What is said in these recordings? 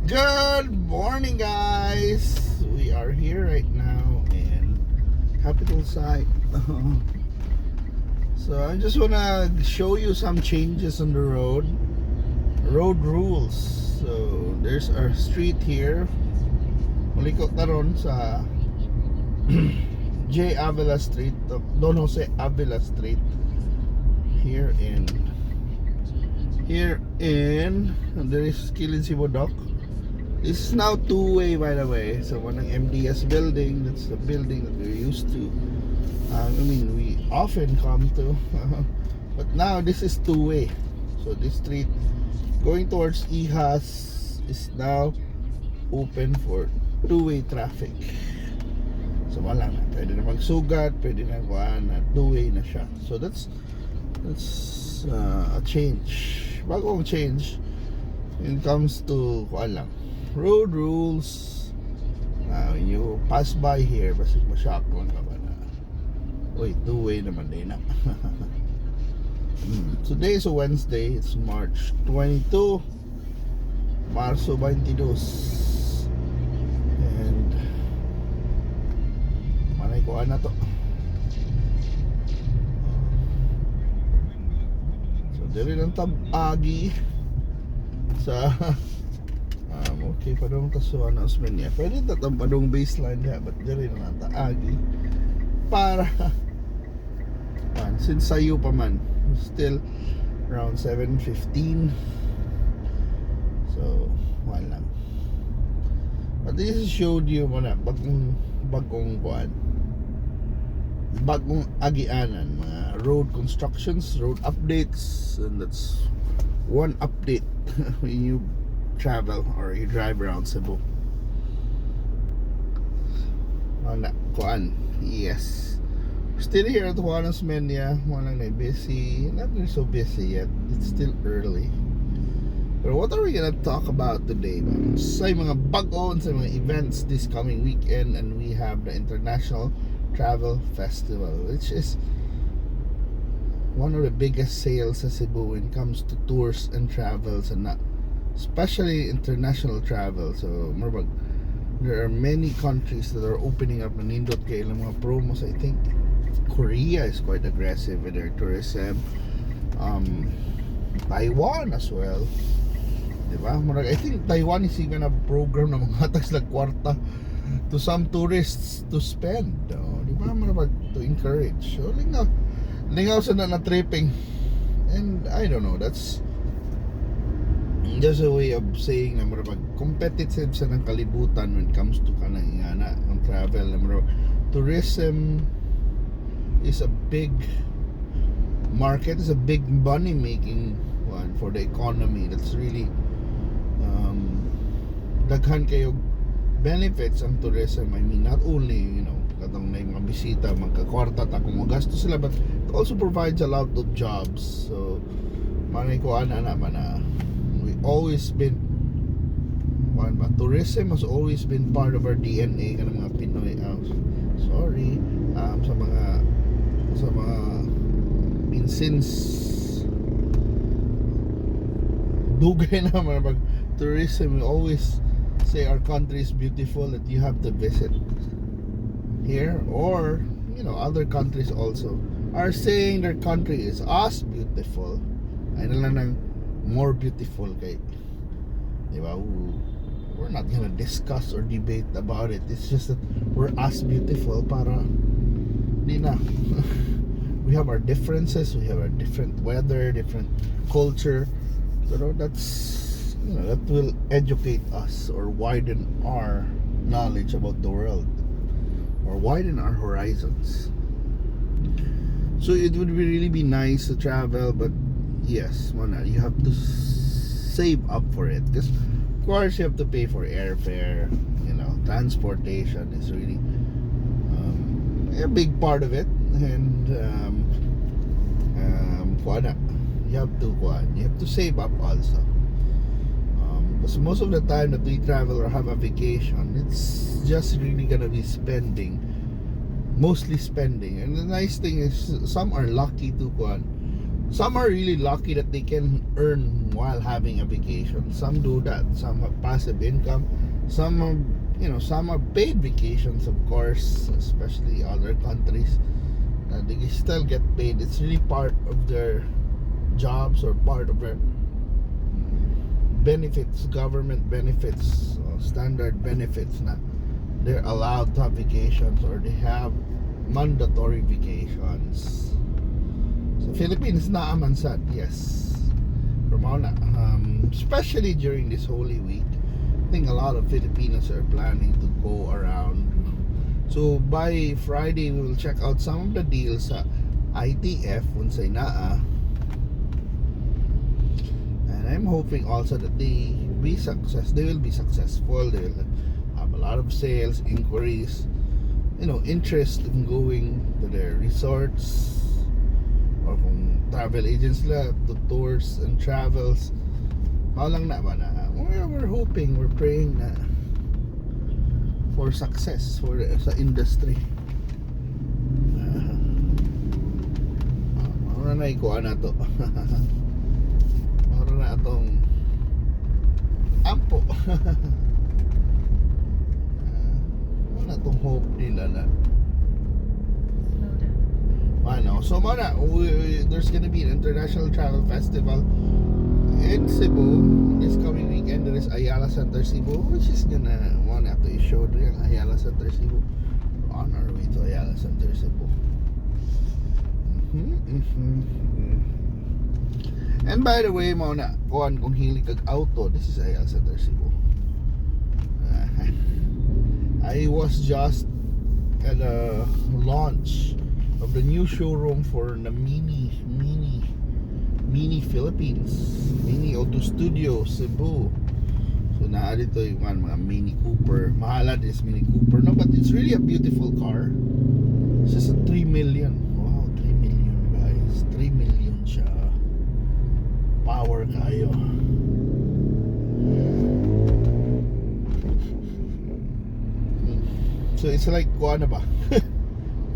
Good morning, guys! We are here right now in Capitol Site. So I just wanna show you some changes on the road. Road rules. So there's our street here. Muliko karon sa J. Avila Street, Don Jose Avila Street here in there is Kilin Cebu Dock. This is now two-way, by the way. So one ng MDS building, that's the building that we're used to. I mean, we often come to. But now this is two-way. So this street going towards Ihas is now open for two-way traffic. So wala na. Pwede na magsugat, pwede na kuan na two-way na siya. So that's a change. Bagong change when it comes to kuan lang, road rules. When you pass by here, basig ma-shock lang ka ba na, "Uy, two-way naman din na." Today is a Wednesday. It's March 22. Marso 22. And manay ko na to. So diri lang tab-agi sa okay, padung ta sa Juana Osmeña. Pwede ta tang padung baseline diha, but diri na lang taagi para man, since sayo pa man, still around 7:15, so wala lang. But this showed you muna bagong kuan, bagong agianan, mga road constructions, road updates, and that's one update when you travel or you drive around Cebu. Wala, kuan. Yes. Still here at Juan Osmeña. Walang na busy. Not really so busy yet. It's still early. Pero what are we gonna talk about today, man? Sa mga bag-o, sa mga events this coming weekend, and we have the International Travel Festival, which is one of the biggest sales sa Cebu when it comes to tours and travels and not, especially international travel. So, murag there are many countries that are opening up na nindot kay ilang mga promos. I think Korea is quite aggressive with their tourism. Taiwan as well. Diba? Murag, I think Taiwan is even a program na mga lag kwarta to some tourists to spend. Oh, di ba? Murag to encourage. So, lingaw, lingaw sa na tripping. And I don't know, that's just a way of saying na murag competitive sa ng kalibutan when it comes to kanang ingana ang travel na murag tourism is a big market, is a big money making one for the economy. That's really daghan kayo benefits ang tourism. I mean, not only katong na mga bisita magkakwarta ta kung magasto sila, but it also provides a lot of jobs. So manay ko ana naman na we always been one ba, tourism has always been part of our DNA kanang mga Pinoy. Oh, sorry, sa mga I mean, since dugay na mga pag tourism, we always say our country is beautiful, that you have to visit here, or other countries also are saying their country is as beautiful, ay na lang ng more beautiful kay, di ba? We're not gonna discuss or debate about it. It's just that we're as beautiful para di na. We have our differences, we have our different weather, different culture. Pero that's that will educate us or widen our knowledge about the world or widen our horizons. So it would be really be nice to travel, but yes, muna, you have to save up for it because of course you have to pay for airfare, transportation is really a big part of it, and kuha na, you have to kuha, you have to save up also. Because most of the time that we travel or have a vacation, it's just really gonna be spending, mostly spending. And the nice thing is, some are lucky to kuan. Some are really lucky that they can earn while having a vacation. Some do that. Some have passive income. Some are, you know, some are paid vacations, of course, especially other countries. They can still get paid. It's really part of their jobs or part of their benefits, government benefits, standard benefits na they're allowed to have vacations or they have mandatory vacations. Sa Philippines naa man sad, yes. Pero mao na, especially during this Holy Week, I think a lot of Filipinos are planning to go around. So by Friday, we will check out some of the deals sa ITF unsay naa. And I'm hoping also that they will be successful. They will have a lot of sales, inquiries, interest in going to their resorts or kung travel agents sila, to tours and travels. Mao lang na ba na we're hoping, we're praying na for success for sa industry. Mao na ikuha na to. Mao na atong ampo. Mao na atong hope nila na Slow down. Ano, so mao na, there's gonna be an international travel festival in Cebu this coming weekend. There is Ayala Center Cebu, which is gonna want to i-show rin ang Ayala Center Cebu. We're on our way to Ayala Center Cebu. And by the way, mao na, kuan kung hilig kag auto, this is Ayala Center Cebu. I was just at a launch of the new showroom for the Mini Philippines, Mini Auto Studio Cebu. So naa dito yung mga Mini Cooper. Mahala this Mini Cooper. No, but it's really a beautiful car. It's just a 3 million. Wow, 3 million, guys. 3 million siya. Power kaayo. So it's like kuan na ba?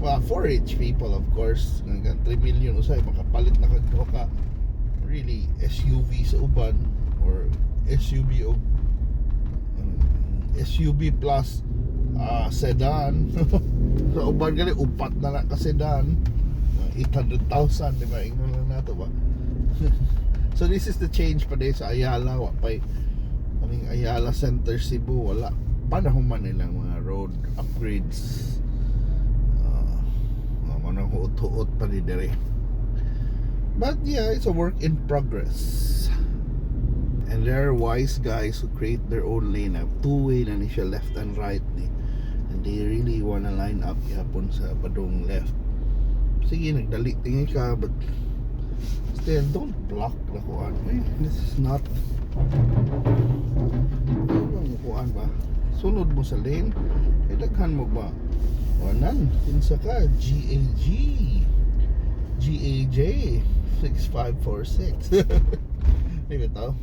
Well, for rich people, of course, hanggang 3 million usay makapalit na kag duha ka really SUV sa uban or SUV o SUV plus sedan. Sa uban gali upat na lang ka sedan. 800,000, di ba? Ingnon lang nato ba? So this is the change pa din sa Ayala, wa pay kaning Ayala Center Cebu, wala pa na human nilang mga road upgrades. Mao nang huot-huot pa ni diri. But yeah, it's a work in progress. And there are wise guys who create their own lane. Two-way na ni siya, left and right ni. And they really wanna line up gihapon sa padung left. Sige, nagdali tingin ka, but still, don't block the kuan. Eh, this is not ano mo kuan ba? Sunod mo sa lane, eh daghan mo ba? Wanan, kinsa ka? GAG GAJ 6546. Di ba to?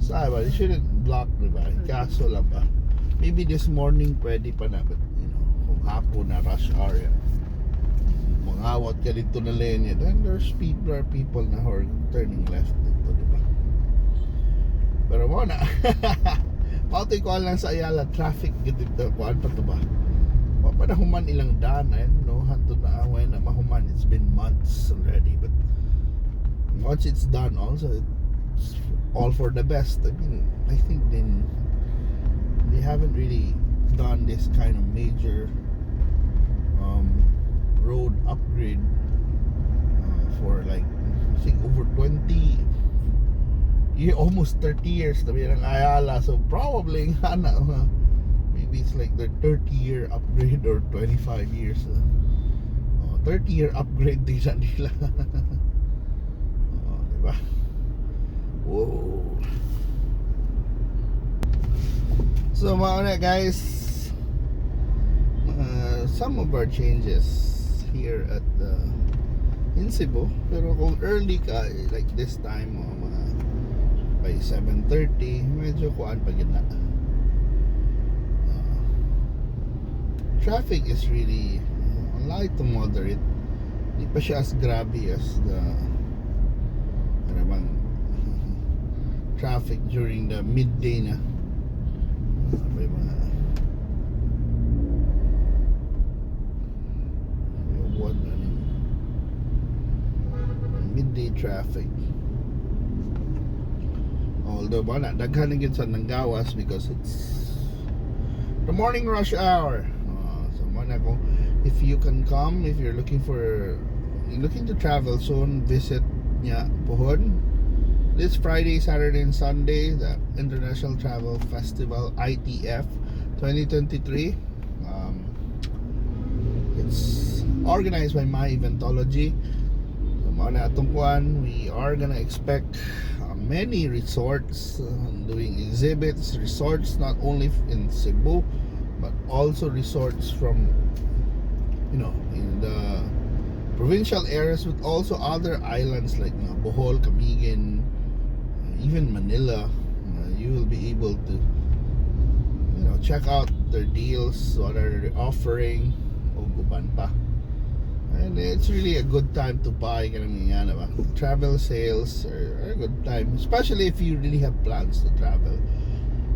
Sa ba, they shouldn't block, di ba? Kaso lang ba? Maybe this morning pwede pa na, but kung hapon na rush hour yan, mangawat ka dito na lane, then there are people na who are turning left dito, di ba? Pero mao na. Mao to'y kuan lang sa Ayala, traffic gid dito, kuan pa to ba? Wa pa na human ilang done, eh, no? Hantod na away na mahuman. It's been months already, but once it's done also, it's all for the best. I mean, I think then they haven't really done this kind of major road upgrade for like, I think, over 20, yeah, almost 30 years na ng Ayala. So probably nga na, maybe it's like their 30-year upgrade or 25 years, 30-year upgrade din sa nila. Oh, di ba? Whoa. So mao na, guys, some of our changes here at the in Cebu. Pero kung early ka, eh, like this time, oh, mga by 7:30, medyo kuan pa gid na. Traffic is really light to moderate. Di pa siya as grabe as the ano bang traffic during the midday na. May mga buwan na ning midday traffic. Although ba na daghan na gyud sa nanggawas because it's the morning rush hour. So mao na kung if you can come, if you're looking to travel soon, visit niya pohon. This Friday, Saturday, and Sunday, the International Travel Festival, ITF 2023. It's organized by My Eventology. So, mao na atong kuan, we are gonna expect many resorts doing exhibits, resorts not only in Cebu, but also resorts from in the provincial areas, but also other islands like mga Bohol, Camiguin, even Manila. You will be able to check out their deals, what are they offering, ug uban pa. And it's really a good time to buy kanang nga ba? Travel sales are a good time, especially if you really have plans to travel.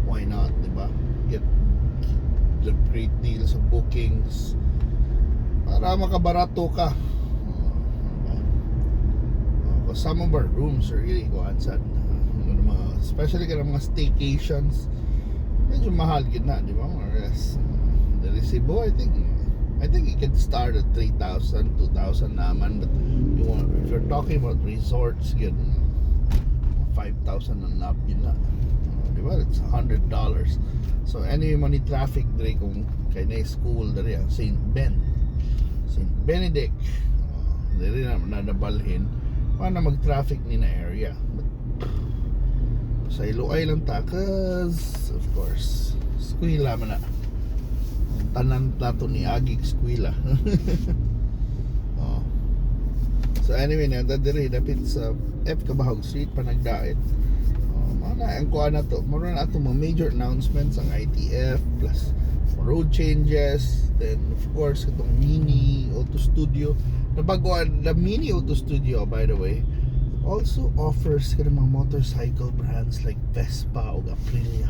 Why not, di ba? Get the great deals of bookings para makabarato ka. Oh, diba? Oh, 'cause some of our rooms are really kuan sad. Mga, especially kanang mga staycations, medyo mahal gid na, di ba? More or less. The Cebu, I think it can start at 3,000, 2,000 naman. But if you're talking about resorts, gid, 5,000 and up yun na. Di ba? It's $100. So anyway, money traffic diri kung kay na school diri ang St. Ben. St. Benedict. Diri na nadabalhin. Paano mag-traffic ni na area. But sa Iloay lang ta 'cause of course, eskwela man na. Ang tanan nato ni agig eskwela. Oh. So anyway, na diri dapit sa F. Cabahug Street Panagdait. Oh, mao na ang kuan na to. Mao na ato mga major announcements, ang ITF plus road changes, then of course itong mini auto studio na bago. The mini auto studio, by the way, also offers kanang mga motorcycle brands like Vespa o Aprilia,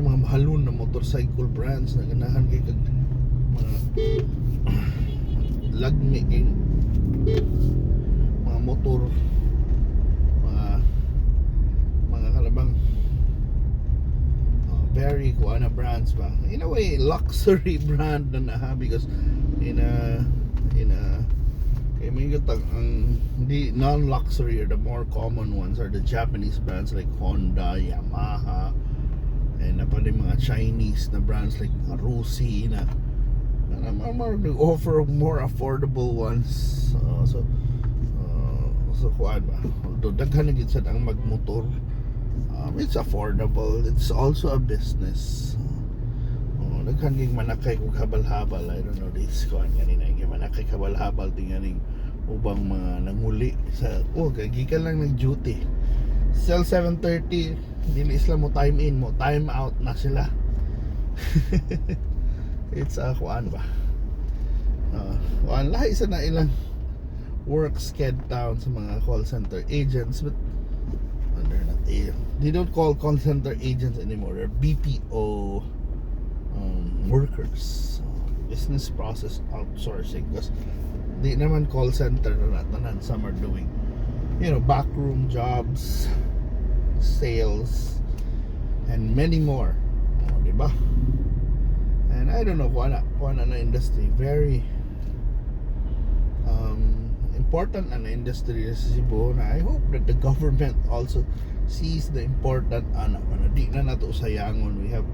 ng mga mahalon na motorcycle brands na ganahan kay kag mga lagmi kay mga motor, mga kalabang very kuan na brands ba, in a way luxury brand na na because in a kay may ang hindi non-luxury or the more common ones are the Japanese brands like Honda, Yamaha, and na pa din mga Chinese na brands like mga Rusi na more offer more affordable ones. So kuan ba, although daghan na gid sad ang magmotor, it's affordable, it's also a business. Oh, daghan ging manakay kog habal-habal. I don't know this kuan ganina gi manakay habal-habal tinganing ubang mga nanguli sa, oh, gikan lang nag duty. Still 7:30, dili sila mo time in, mo time out na sila. It's a kuan ba, kuan lahi sa na ilang work sched down sa mga call center agents, but they're not they don't call center agents anymore, they're BPO workers, business process outsourcing, because di naman call center na tanan. Some are doing backroom jobs, sales, and many more. Oh, di ba? And I don't know kung ana na industry, very important na industry sa Cebu na I hope that the government also sees the important ana na di na nato sayangon. We have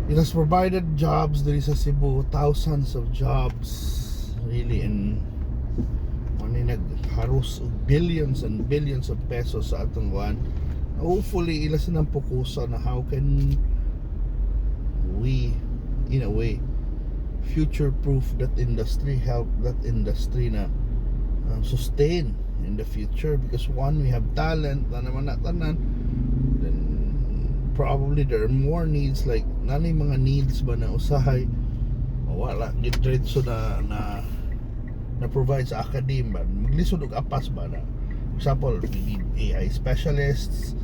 It has provided jobs diri sa Cebu, thousands of jobs really, and ano nagharos og billions and billions of pesos sa atong kuan. Hopefully ila silang pokusan na how can we in a way future proof that industry, help that industry na sustain in the future, because one, we have talent na naman na tanan, then probably there are more needs, like nani mga needs ba na usahay wala gid diretso na na Na provide sa academe ba, maglisod og apas ba na. For example, we need AI specialists,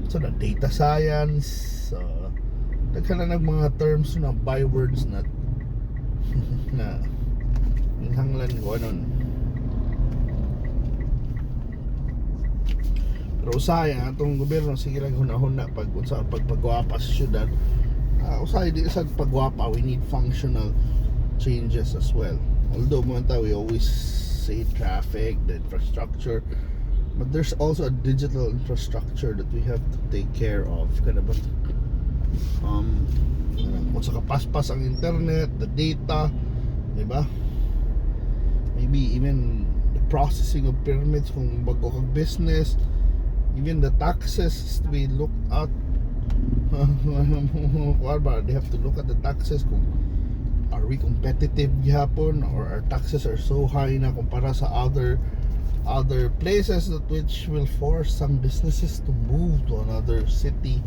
so na data science, daghan na nag mga terms na bywords na na kinahanglan ko anon. Pero usahay ang atong gobyerno, sige lang hunahuna pag unsa ang pagpagwapa sa syudad. Usahay di sa pagwapa, we need functional changes as well. Although mo ta, we always say traffic, the infrastructure, but there's also a digital infrastructure that we have to take care of. Kana ba kung sa kapaspas ang internet, the data, di ba? Maybe even the processing of permits kung bago kang business, even the taxes to be looked at. Kuan ba, they have to look at the taxes kung are we competitive gihapon or our taxes are so high na kumpara sa other places that which will force some businesses to move to another city.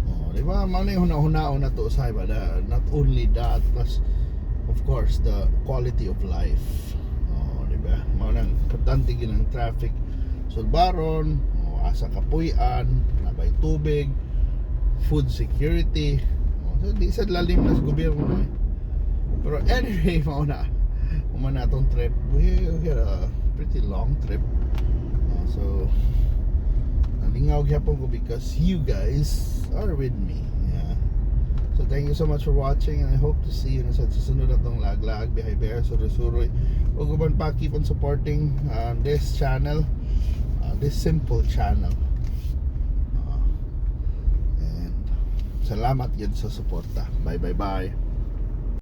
Oh, di ba? Mao na yung huna-hunaon na to sa iba. Not only that, plus of course the quality of life. Oh, di ba? Mao nang importante gyud ang traffic sulbaron, oh, asa kapuy-an, naa bay tubig, food security. Oh, so di sa lalim na sa gobyerno eh. Pero anyway, mao na. Mao na atong trip. We had a pretty long trip. So nalingaw gyapon ko because you guys are with me. Yeah. So thank you so much for watching and I hope to see you na sa susunod natong lag-lag, biyahe-biyahe, suroy-suroy. Ug uban pa, keep on supporting this channel, this simple channel. And salamat yun sa suporta. Bye bye bye.